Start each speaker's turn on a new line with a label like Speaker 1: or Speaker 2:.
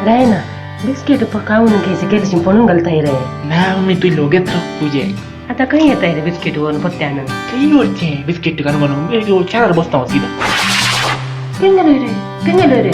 Speaker 1: Raina biscuit खावन केस केस पणून घालताय रे.
Speaker 2: ना मम्मी, तू लोगेत तुझे.
Speaker 1: आता खंय येताय रे बिस्किट व्हरून पत्त्यान?
Speaker 2: खंय व्हरचें बिस्किट घालून घालून चारार बसता हांव सीधा.
Speaker 1: खंय गेलो रे, खंय गेलो रे?